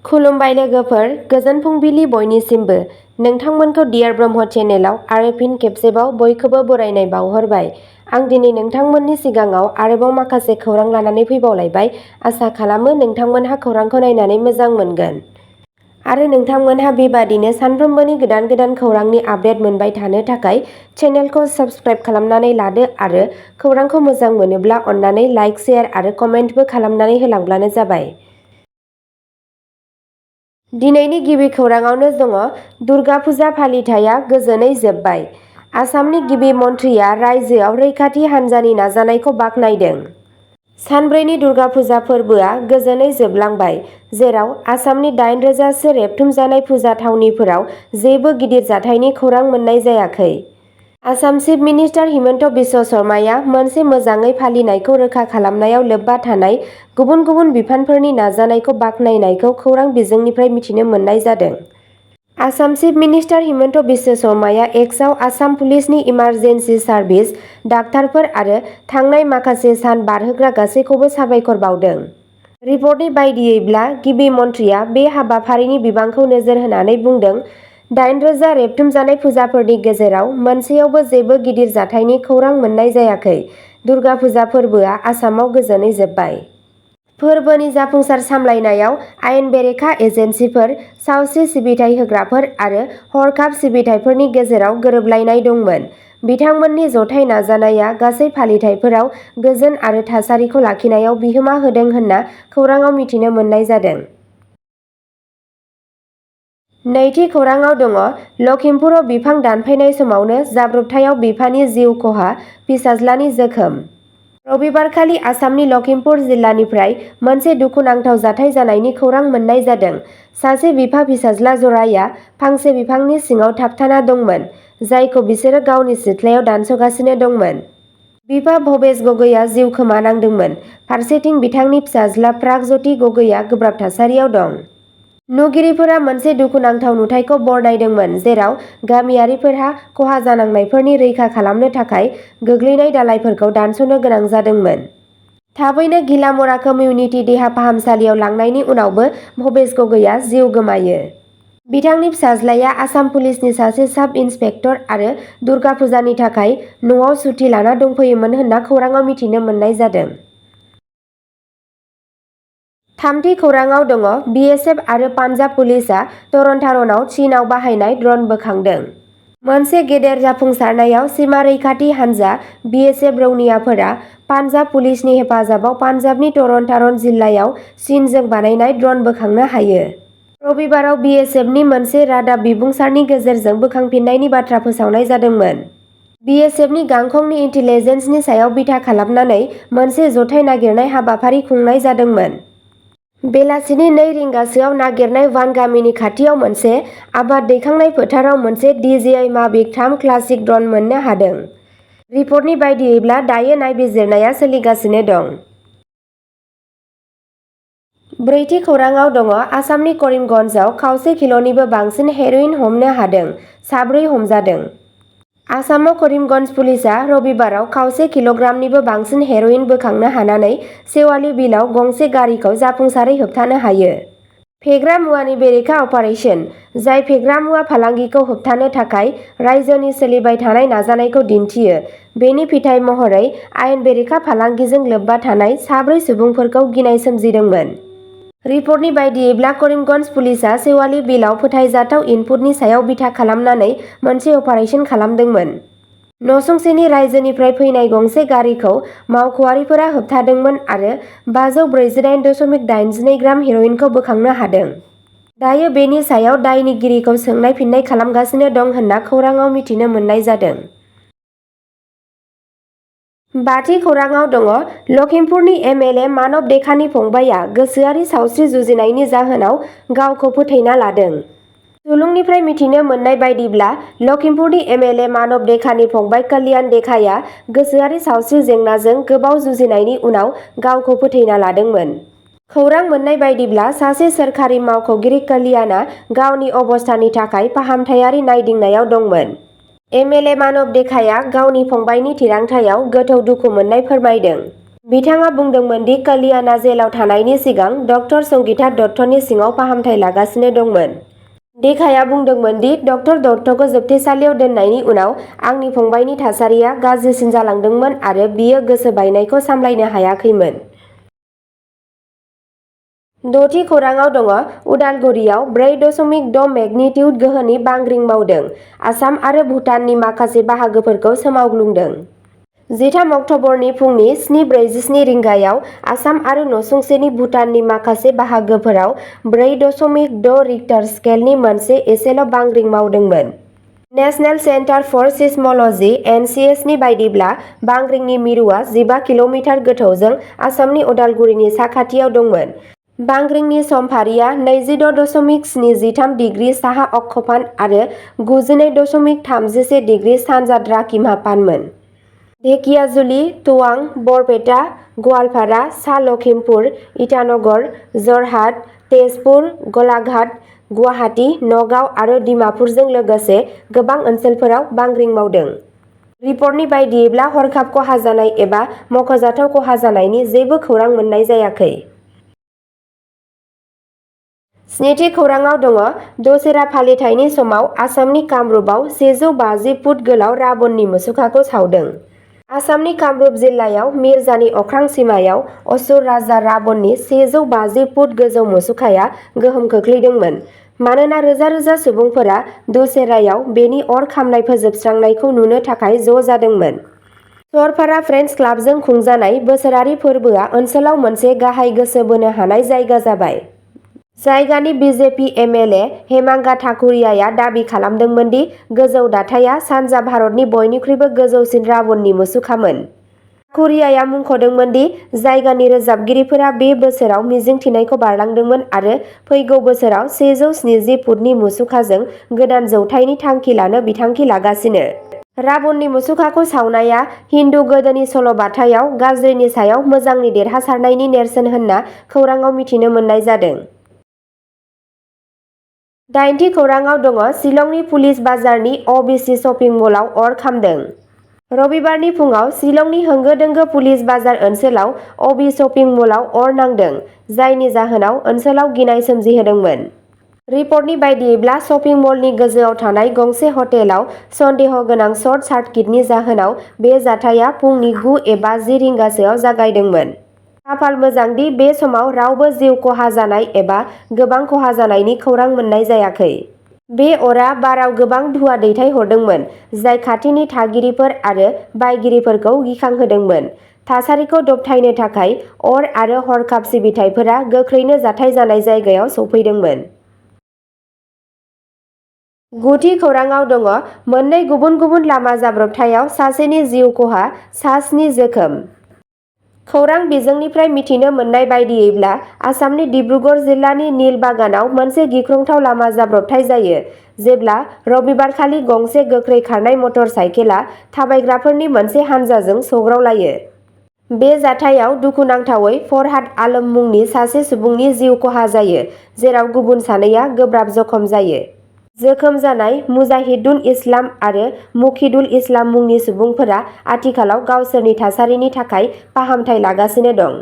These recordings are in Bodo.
खुलुमबाय लोगोफोर, गोजोन फुंबिलि बयनिसिमबो। नोंथांमोनखौ डियार ब्रह्म चेनेलाव आरो फिन खेबसेबाव बयखौबो बरायनाय बावहरबाय। आं दिनै नोंथांमोननि सिगाङाव आरोबाव माखासे खौरां लानानै फैबावलायबाय। आसा खालामो नोंथांमोनहा खौरांखौ नायनानै मोजां मोनगोन। आरो नोंथांमोनहा बेबादिनो सानफ्रोमबोनि गोदान गोदान खौरांनि आपडेट मोनबाय थानो थाखाय चेनेलखौ साबस्क्राइब खालामनानै लादो आरो खौरांखौ मोजां मोनोब्ला अन्नानै लाइक, शेयार आरो कमेन्टबो खालामनानै होलांब्लानो जाबाय। दिनैनि गिबि खौराङावनो दङ दुर्गा फुजा फालिथाया गोजोनै जोबबाय। आसामनि गिबि मन्थ्रिया रायजोआव रैखाथि हान्जानि नाजानायखौ बाख्नायदों। सानब्रैनि दुर्गा फुजा फोरबोआ गोजोनै जोबलांबाय, जेराव आसामनि 8,000सो रेबथुमजानाय फुजा थावनिफोराव जेबो गिदिर जाथायनि खौरां मोननाय जायाखै। आसाम चिफ मिनिस्टार हिमन्त बिश्व शर्माया मोनसे मोजाङै फालिनायखौ रोखा खालामनायाव लोब्बा थानाय गुबुन गुबुन बिफानफोरनि नाजानायखौ बाख्नायनायखौ खौरां बिजोंनिफ्राय मिथिनो मोननाय जादों। आसाम चिफ मिनिस्टार हिमन्त बिश्व शर्माया एक्सआव आसाम पुलिसनि इमार्जेन्सि सार्भिस, डाक्टारफोर आरो थांनाय माखासे सान बारहोग्रा गासैखौबो साबायखर बावदों। रिपर्टनि बायदियैब्ला, गिबि मन्थ्रिया बे हाबाफारिनि बिबांखौ नोजोर होनानै बुंदों, 8,000 रेबथुमजानाय फुजाफोरनि गेजेराव मोनसेयावबो जेबो गिदिर जाथायनि खौरां मोननाय जायाखै। दुर्गा फुजा फोरबोआ आसामाव गोजोनै जोबबाय। फोरबोनि जाफुंसार सामलायनायाव आयेन बेरेखा एजेन्सिफोर, सावस्रि सिबिथाय होग्राफोर आरो हरखाब सिबिथायफोरनि गेजेराव गोरोबलायनाय दंमोन। बिथांमोननि जथाय नाजानाया गासै फालिथायफोराव गोजोन आरो थासारिखौ लाखिनायाव बिहोमा होदों होनना खौरांआव मिथिनो मोननाय जादों। नैथि खौराङाव दङ लखिमपुराव बिफां दानफायनाय समावनो जाब्रबथायाव बिफानि जिउ खहा, फिसाज्लानि जोखोम। रबिबारखालि आसामनि लखिमपुर जिल्लानिफ्राय मोनसे दुखुनांथाव जाथाय जानायनि खौरां मोननाय जादों। सासे बिफा-फिसाज्ला जराया फांसे बिफांनि सिङाव थाबथाना दंमोन, जायखौ बिसोरो गावनि सिथ्लायाव दानस'गासिनो दंमोन। बिफा भबेश गगैआ जिउ खोमानांदोंमोन। फारसेथिं बिथांनि फिसाज्ला प्रागज्यति गगैआ गोब्राब थासारियाव दं। नुगिरिफोरा मोनसे दुखुनांथाव नुथायखौ बरनायदोंमोन, जेराव गामियारिफोरहा खहा जानांनायफोरनि रैखा खालामनो थाखाय गोग्लैनाय दालाइफोरखौ दानस'नो गोनां जादोंमोन। थाबैनो घिलामरा कमिउनिटि देहा फाहामसालियाव लांनायनि उनावबो भबेश गगैआ जिउ गोमायो। बिथांनि फिसाज्लाया आसाम पुलिसनि सासे साब इन्सपेक्टर आरो दुर्गा फुजानि थाखाय न'आव सुथि लाना दंफैयोमोन होनना खौरांआव मिथिनो मोननाय जादों। थामथि खौराङाव दङ बिएसएफ आरो पान्जाब पुलिसआ तरनतारनआव चीनआव बाहायनाय ड्र'न बोखांदों। मोनसे गेदेर जाफुंसारनायाव सिमा रैखाथि हान्जा बिएसएफ रौनियाफोरा पान्जाब पुलिसनि हेफाजाबाव पान्जाबनि तरनतारन जिल्लायाव चीनजों बानायनाय ड्र'न बोखांनो हायो। रबिबाराव बिएसएफनि मोनसे रादाब बिबुंसारनि गेजेरजों बोखांफिन्नायनि बाथ्रा फोसावनाय जादोंमोन। बिएसएफनि गांखंनि इन्टेलिजेन्सनि सायाव बिथा खालामनानै मोनसे जथाय नागिरनाय हाबाफारि खुंनाय जादोंमोन। बेलासिनि 2 रिंगासोआव नागिरनाय वान गामिनि खाथियाव मोनसे आबाद दैखांनाय फोथाराव मोनसे DJI माभिक 3 क्लासिक ड्र'न मोननो हादों। रिपर्टनि बायदियैब्ला दायो नायबिजिरनाया सोलिगासिनो दं। ब्रैथि खौराङाव दङ आसामनि करिमगन्जआव खावसे किल'निबो बांसिन हेर'इन हमनो हादों, 4 हमजादों। आसामाव करिमगन्ज पुलिसआ रबिबाराव खावसे किल'ग्रामनिबो बांसिन हेर'इन बोखांनो हानानै सेवालि बिलआव गंसे गारिखौ जाफुंसारै होबथानो हायो। फेग्रा मुवानि बेरेखा अपारेशन, जाय फेग्रा मुवा फालांगिखौ होबथानो थाखाय रायजोनि सोलिबाय थानाय नाजानायखौ दिन्थियो, बेनि फिथाय महरै आयेन बेरेखा फालांगिजों लोब्बा थानाय 4 सुबुंफोरखौ गिनाय सोमजिदोंमोन। रिपर्टनि बायदियैब्ला करिमगन्ज पुलिसआ सेवालि बिलआव फोथायजाथाव इनपुटनि सायाव बिथा खालामनानै मोनसे अपारेशन खालामदोंमोन। नसुंसेनि रायजोनिफ्राय फैनाय गंसे गारिखौ मावख'आरिफोरा होबथादोंमोन आरो 548.82 ग्राम हेर'इनखौ बोखांनो हादों। दायो बेनि सायाव दायनिगिरिखौ सोंनाय फिननाय खालामगासिनो दं होनना खौरांआव मिथिनो मोननाय जादों। बाथि खौराङाव दङ लखिमपुरनि एमएलए मानब देखानि फंबायआ गोसोआरि सावस्रि जुजिनायनि जाहोनाव गावखौ फोथैना लादों। सुलुंनिफ्राय मिथिनो मोननाय बायदिब्ला, लखिमपुरनि एमएलए मानब देखानि फंबाय कल्याण देखाया गोसोआरि सावस्रि जेंनाजों गोबाव जुजिनायनि उनाव गावखौ फोथैना लादोंमोन। खौरां मोननाय बायदिब्ला, सासे सोरखारि मावख'गिरि कल्याणआ गावनि अबस्थानि थाखाय फाहामथायारि नायदिंनायाव दंमोन। एमएलए मानब देखाया गावनि फंबायनि थिरांथायाव गोथौ दुखु मोननाय फोरमायदों। बिथाङा बुंदोंमोन दि कल्याणआ जेलाव थानायनि सिगां डक्टर संगीता दत्तनि सिङाव फाहामथाय लागासिनो दंमोन। देखाया बुंदोंमोन दि डक्टर दत्तखौ जोबथेसालियाव दोननायनि उनाव आंनि फंबायनि थासारिया गाज्रिसिन जालांदोंमोन आरो बियो गोसो बायनायखौ सामलायनो हायाखैमोन। द'थि खौरांआव दङ उदालगुरियाव 4.6 मेगनिटिउड गोहोनि बांग्रिं मावदों। आसाम आरो भुटाननि माखासे बाहागोफोरखौ सोमावग्लुंदों। 13 अक्ट'बरनि फुंनि 7:47 रिंगायाव आसाम आरो नसुंसेनि भुटाननि माखासे बाहागोफोराव 4.6 रिक्टार स्केलनि मोनसे एसेल' बांग्रिं मावदोंमोन। नेशनेल सेन्टार फर सिस्म'ल'जि (NCS) बायदिब्ला बांग्रिंनि मिरुआ 15 किल'मिटार गोथौजों आसामनि उदालगुरिनि साखाथियाव दंमोन। बांग्रिंनि समफारिया 26.73 डिग्री साहा अक्षफान आरो 92.31 डिग्री सानजा द्राघिमाफानमोन। ढेकियाजुलि, तवां, बरपेटा, गवालपारा, सा लखिमपुर, इटानगर, जरहाट, तेजपुर, गलाघाट, गुवाहाटी, नगाव आरो डिमापुरजों लोगोसे गोबां ओनसोलफोराव बांग्रिं मावदों। रिपर्टनि बायदियैब्ला हरखाब खहा जानाय एबा मख'जाथाव खहा जानायनि जेबो खौरां मोननाय जायाखै। स्निथि खौरांआव दङ दशेरा फालिथायनि समाव आसामनि कामरुपआव 150 फुट गोलाव राबननि मुसुखाखौ सावदों। आसामनि कामरुप जिल्लायाव मिर्जानि अख्रां सिमायाव असुर राजा राबननि 150 फुट गोजौ मुसुखाया गोहोम खोख्लैदोंमोन मानोना रोजा रोजा सुबुंफोरा दशेरायाव बेनि अर खामनाय फोजोबस्रांनायखौ नुनो थाखाय ज' जादोंमोन। सरपारा फ्रेन्डस क्लाबजों खुंजानाय बोसोरारि फोरबोआ ओनसोलाव मोनसे गाहाय गोसो बोनो हानाय जायगा जाबाय। जायगानि बिजेपि एमएलए हेमांगा ठाकुरियाया दाबि खालामदोंमोन दि गोजौ दाथाया सानजा भारतनि बयनिख्रुइबो गोजौसिन राबननि मुसुखामोन। ठाकुरियाया मुंख'दोंमोन दि जायगानि रोजाबगिरिफोरा बे बोसोराव मिजिंथिनायखौ बारलांदोंमोन आरो फैगौ बोसोराव 170 फुटनि मुसुखाजों गोदान जौथायनि थांखि लानो बिथांखि लागासिनो। राबननि मुसुखाखौ सावनाया हिन्दु गोदोनि सल'बाथायाव गाज्रिनि सायाव मोजांनि देरहासारनायनि नेरसोन होनना खौरांआव मिथिनो मोननाय जादों। 8थि खौरांआव दङ शिलंनि पुलिस बाजारनि अ.बि.सि. शपिं मलआव अर खामदों। रबिबारनि फुंआव शिलंनि होंगो-दोंगो पुलिस बाजार ओनसोलाव अ.बि. शपिं मलआव अर नांदों, जायनि जाहोनाव ओनसोलाव गिनाय सोमजिहोदोंमोन। रिपर्टनि बायदियैब्ला शपिं मलनि गोजौआव थानाय गंसे हटेलाव सन्देह गोनां शर्ट सार्किटनि जाहोनाव बे जाथाया फुंनि 9 एबा 10 रिंगासोआव जागायदोंमोन। खाफाल मोजां दि बे समाव रावबो जिउ खहा जानाय एबा गोबां खहा जानायनि खौरां मोननाय जायाखै। बे अरआ बाराव गोबां धुवा दैथायहरदोंमोन, जाय खाथिनि थागिरिफोर आरो बायगिरिफोरखौ गिखांहोदोंमोन। थासारिखौ दबथायनो थाखाय अर आरो हरखाब सिबिथाइफोरा गोख्रैनो जाथाय जानाय जायगायाव सौफैदोंमोन। 9थि खौरांआव दङ मोननै गुबुन गुबुन लामा जाब्रबथायाव सासेनि जिउ खहा, सा 7 जोखोम। खौरां बिजोंनिफ्राय मिथिनो मोननाय बायदियैब्ला आसामनि डिब्रुगड़ जिल्लानि नीलबागानाव मोनसे गिख्रंथाव लामा जाब्रबथाय जायो, जेब्ला रबिबारखालि गंसे गोख्रै खारनाय मटर साइकेलआ थाबायग्राफोरनि मोनसे हानजाजों सौग्रावलायो। बे जाथायाव दुखुनांथावै फरहाद आलम मुंनि सासे सुबुंनि जिउ खहा जायो, जेराव गुबुन सानैआ गोब्राब जखम जायो। जोखोम जानाय मुजाहिदुल इस्लाम आरो मुकिदुल इस्लाम मुंनि सुबुंफोरा आथिखालाव गावसोरनि थासारिनि थाखाय फाहामथाय लागासिनो दं।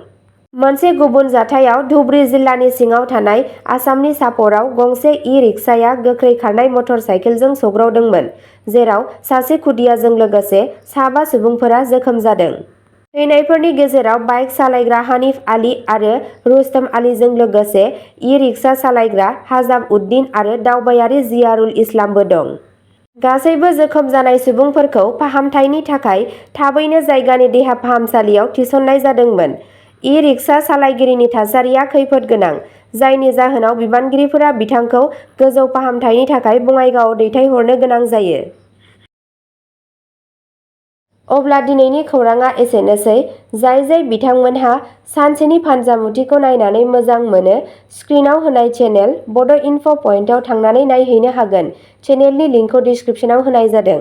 मोनसे गुबुन जाथायाव धुबरी जिल्लानि सिङाव थानाय आसामनि चापराव गंसे इ-रिक्साया गोख्रै खारनाय मटर साइकेलजों सौग्रावदोंमोन, जेराव सासे खुदियाजों लोगोसे 5 सुबुंफोरा जोखोम जादों। थैनायफोरनि गेजेराव बाइक सालायग्रा हानिफ आली आरो रुस्तम आलीजों लोगोसे इ-रिक्सा सालायग्रा हाजाब उद्दिन आरो दावबायारि जियारुल इस्लामबो दं। गासैबो जोखोम जानाय सुबुंफोरखौ फाहामथायनि थाखाय थाबैनो जायगानि देहा फाहामसालियाव थिसननाय जादोंमोन। इ-रिक्सा सालायगिरिनि थासारिया खैफोद गोनां, जायनि जाहोनाव बिबानगिरिफोरा बिथांखौ गोजौ फाहामथायनि थाखाय बङाइगावआव दैथायहरनो गोनां जायो। अब्ला दिनैनि खौरांआ एसेनोसै। जाय बिथांमोनहा सानसेनि फानजामुथिखौ नायनानै मोजां मोनो, स्क्रिनआव होनाय चेनेल बड इनफ' पइन्टआव थांनानै नायहैनो हागोन। चेनेलनि लिंकखौ डिस्क्रिप्शनाव होनाय जादों।